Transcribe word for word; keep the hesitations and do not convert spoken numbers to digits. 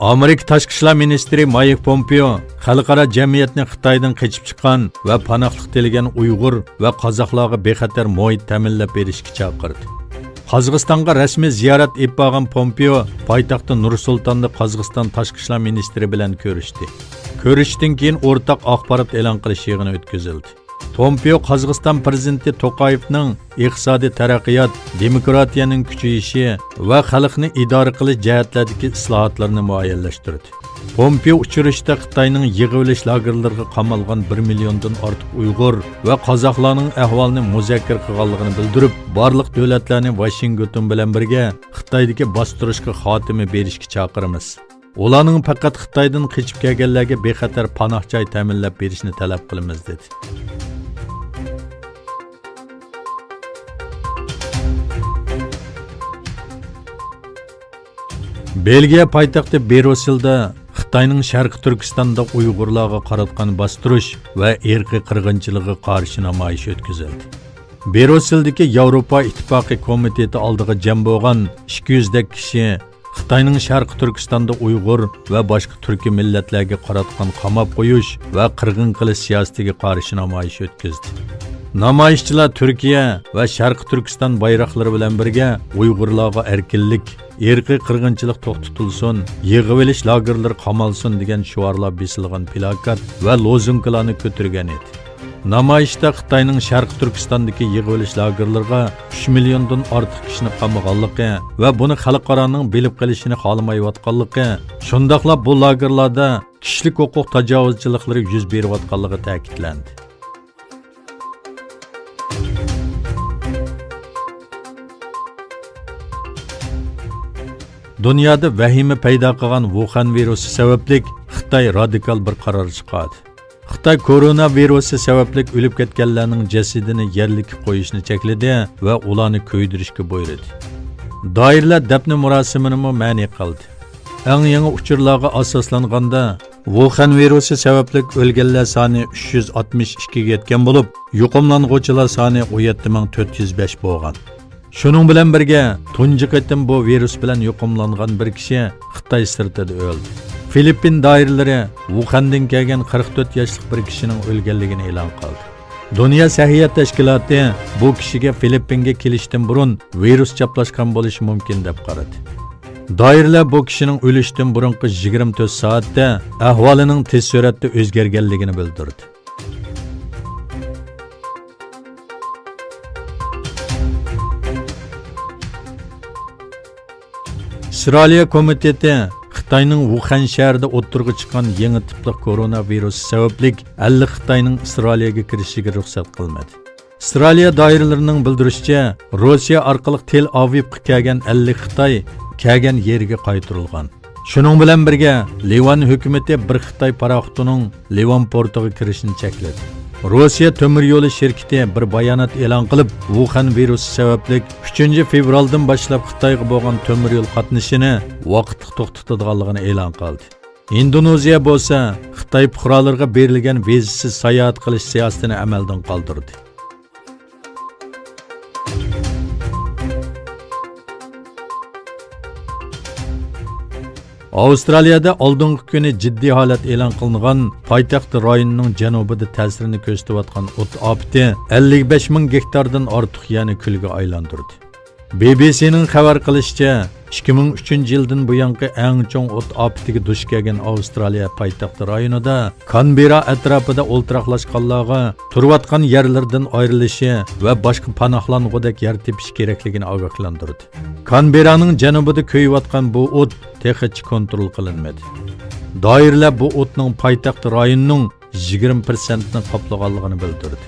ئامېرىكا تاشقى ئىشلار مىنىستىرى مايك پومپېئو خەلقئارا جەمئىيەتنى خىتايدىن قېچىپ چىققان ۋە پاناھلىق تىلىگەن ئۇيغۇر ۋە قازاقلارغا بىخەتەر مۇھىت تەمىنلەپ بېرىشكە چاقىردى. قازاقىستانغا رەسمىي زىيارەت ئېلىپ بارغان پومپېئو پايتەختى نۇر سۇلتاندا قازاقىستان تاشقى ئىشلار مىنىستىرى بىلەن كۆرۈشتى. كۆرۈشۈشتىن كېيىن ئورتاق ئاخبارات ئېلان قىلىش يىغىنى ئۆتكۈزۈلدى. پومپېئو قازاقىستان پىرېزىدېنتى توقايېۋنىڭ ئىقتىسادىي تەرەققىيات، دېموكراتىيەنىڭ كۈچىيىشى ۋە خەلقنى ئىدارە قىلىش جەھەتلەردىكى ئىسلاھاتلىرىنى مۇئەييەنلەشتۈردى. پومپېئو ئۇچرىشىشتا خىتاينىڭ يىغىۋېلىش لاگېرلىرىغا قامالغان بىر مىليوندىن ئارتۇق ئۇيغۇر ۋە قازاقلارنىڭ ئەھۋالىنى مۇزاكىرە قىلغانلىقىنى بىلدۈرۈپ، بارلىق دۆلەتلەرنى ۋاشىنگتون بىلەن بىرگە خىتايدىكى باستۇرۇشقا خاتىمە بېرىشكە چاقىرىمىز. ئۇلارنىڭ پەقەت خىتايدىن قېچىپ كەلگەنلەرگە بىخەتەر پاناھ جاي تەمىنلەپ بېرىشىنى تەلەپ قىلىمىز، دېدى. بېلگىيە پايتەختى بروسسېلدا خىتاينىڭ شەرقىي تۈركىستاندا ئۇيغۇرلارغا قاراتقان باستۇرۇش ۋە ئىرقىي قىرغىنچىلىقىغا قارشى نامايىش ئۆتكۈزۈلدى. بروسسېلدىكى ياۋروپا ئىتتىپاقى كومىتېتى ئالدىغا جەم بولغان ئىككى يۈزدەك كىشى خىتاينىڭ شەرقىي تۈركىستاندا ئۇيغۇر ۋە باشقا تۈركىي مىللەتلەرگە قاراتقان قاماپ قويۇش ۋە قىرغىن قىلىش سىياسىتىگە قارشى نامايىش ئۆتكۈزدى. نامايىشچىلار تۈركىيە ۋە شەرقىي تۈركىستان بايراقلىرى بىلەن بىرگە ئۇيغۇرلارغا ئەركىنلىك، ئىرقىي قىرغىنچىلىق توختىتىلسۇن، يىغىۋېلىش لاگېرلىرى قامالسۇن دېگەن شوئارلار بېسىلغان پىلاكات ۋە لوزۇنكىلارنى كۆتۈرگەن ئىدى. نامايىشتا خىتاينىڭ شەرقىي تۈركىستاندىكى يىغىۋېلىش لاگېرلىرىغا ئۈچ مىليوندىن ئارتۇق كىشىنى قامىغانلىقى ۋە بۇنى خەلقئارانىڭ بىلىپ قېلىشىنى خالىمايۋاتقانلىقى، شۇنداقلا بۇ لاگېرلاردا كىشىلىك ھوقۇق تاجاۋۇزچىلىقلىرى يۈز بېرىۋاتقانلىقى تەكىتلەندى. دۇنيادا ۋەھىمە پەيدا قىلغان ۋۇخەن ۋىرۇسى سەۋەبلىك خىتاي رادىكال بىر قارار چىقاردى. خىتاي كورونا ۋىرۇسى سەۋەبلىك ئۆلۈپ كەتكەنلەرنىڭ جەسىتىنى يەرلىككە قويۇشنى چەكلىدى ۋە ئۇلارنى كۆيدۈرۈشكە بۇيرۇدى. دائىرىلەر دەپنە مۇراسىمىنىمۇ مەنئى قىلدى. ئەڭ يېڭى ئۇچۇرلارغا ئاساسلانغاندا، ۋۇخەن ۋىرۇسى سەۋەبلىك ئۆلگەنلەر سانى ئۈچ يۈز ئاتمىش ئىككىگە يەتكەن بولۇپ، يۇقۇملانغۇچىلار سانى ئون يەتتە مىڭ تۆت يۈز بەش بولغان. شۇنىڭ بىلەن بىرگە، تۇنجى قېتىم بۇ ۋىرۇس بىلەن يۇقۇملانغان بىر كىشى خىتاي سىرتىدا ئۆلدى. فىلىپپىن دائىرىلىرى ۋۇخەندىن كەلگەن قىرىق تۆت ياشلىق بىر كىشىنىڭ ئۆلگەنلىكىنى ئېلان قىلدى. دۇنيا سەھىيە تەشكىلاتى بۇ كىشىگە فىلىپپىنگە كېلىشتىن بۇرۇن ۋىرۇس چاپلاشقان بولۇشى مۇمكىن دەپ قارىدى. دائىرىلەر بۇ كىشىنىڭ ئۆلۈشتىن بۇرۇنقى يىگىرمە تۆت سائەتتە ئەھۋالىنىڭ تېز سۈرئەتتە ئۆزگەرگەنلىكىنى بىلدۈردى. ئىسرائىلىيە كومىتېتى خىتاينىڭ ۋۇخەن شەھىرىدە ئوتتۇرىغا چىققان يېڭى تىپلىق كورونا ۋىرۇسى سەۋەبلىك ئەللىك خىتاينىڭ ئىسرائىلىيەگە كىرىشىگە رۇخسەت قىلمىدى. ئىسرائىلىيە دائىرىلىرىنىڭ بىلدۈرۈشىچە، روسىيە ئارقىلىق تېل ئاۋىۋقا كەلگەن ئەللىك خىتاي كەلگەن يېرىگە قايتۇرۇلغان. شۇنىڭ بىلەن بىرگە، لىۋان ھۆكۈمىتى بىر خىتاي پاراخوتىنىڭ لىۋان پورتىغا كىرىشىنى چەكلىدى. روسىيە تۆمۈر يولى شىركىتى بىر بايانات ئېلان قىلىپ، ۋۇخەن ۋىرۇسى سەۋەبلىك ئۈچىنچى فېۋرالدىن باشلاپ خىتايغا بولغان تۆمۈر يول قاتنىشىنى ۋاقىتلىق توختىتىدىغانلىقىنى ئېلان قىلدى. ئىندونېزىيە بولسا خىتاي پۇقرالىرىغا بېرىلگەن ۋىزىسىز ساياھەت قىلىش سىياسىتىنى ئەمەلدىن قالدۇردى. ئاۋسترالىيەدە ئالدىنقى كۈنى جىددىي ھالەت ئېلان قىلىنغان پايتەخت رايونىنىڭ جەنۇبىدا تەسىرىنى كۆرسىتىۋاتقان ئوت ئاپىتى ئەللىك بەش مىڭ گېكتاردىن ئارتۇق يەرنى كۈلگە ئايلاندۇردى. بى بى سىنىڭ خەۋەر قىلىشىچە، ئىككى مىڭ ئۈچىنچى يىلدىن بۇيانقى ئەڭ چوڭ ئوت ئاپىتىگە دۇچ كەلگەن ئاۋسترالىيە پايتەختى رايونىدا كانبېررا ئەتراپىدا ئولتۇراقلاشقانلارغا تۇرۇۋاتقان يەرلىرىدىن ئايرىلىشى ۋە باشقا پاناھلانغۇدەك يەر تېپىشى كېرەكلىكىنى ئاگاھلاندۇردى. كانبېررانىڭ جەنۇبىدا كۆيۈۋاتقان بۇ ئوت تېخىچە كونترول قىلىنمىدى. دائىرىلەر بۇ ئوتنىڭ پايتەخت رايونىنىڭ يىگىرمە پىرسەنتىنى قاپلىغانلىقىنى بىلدۈردى.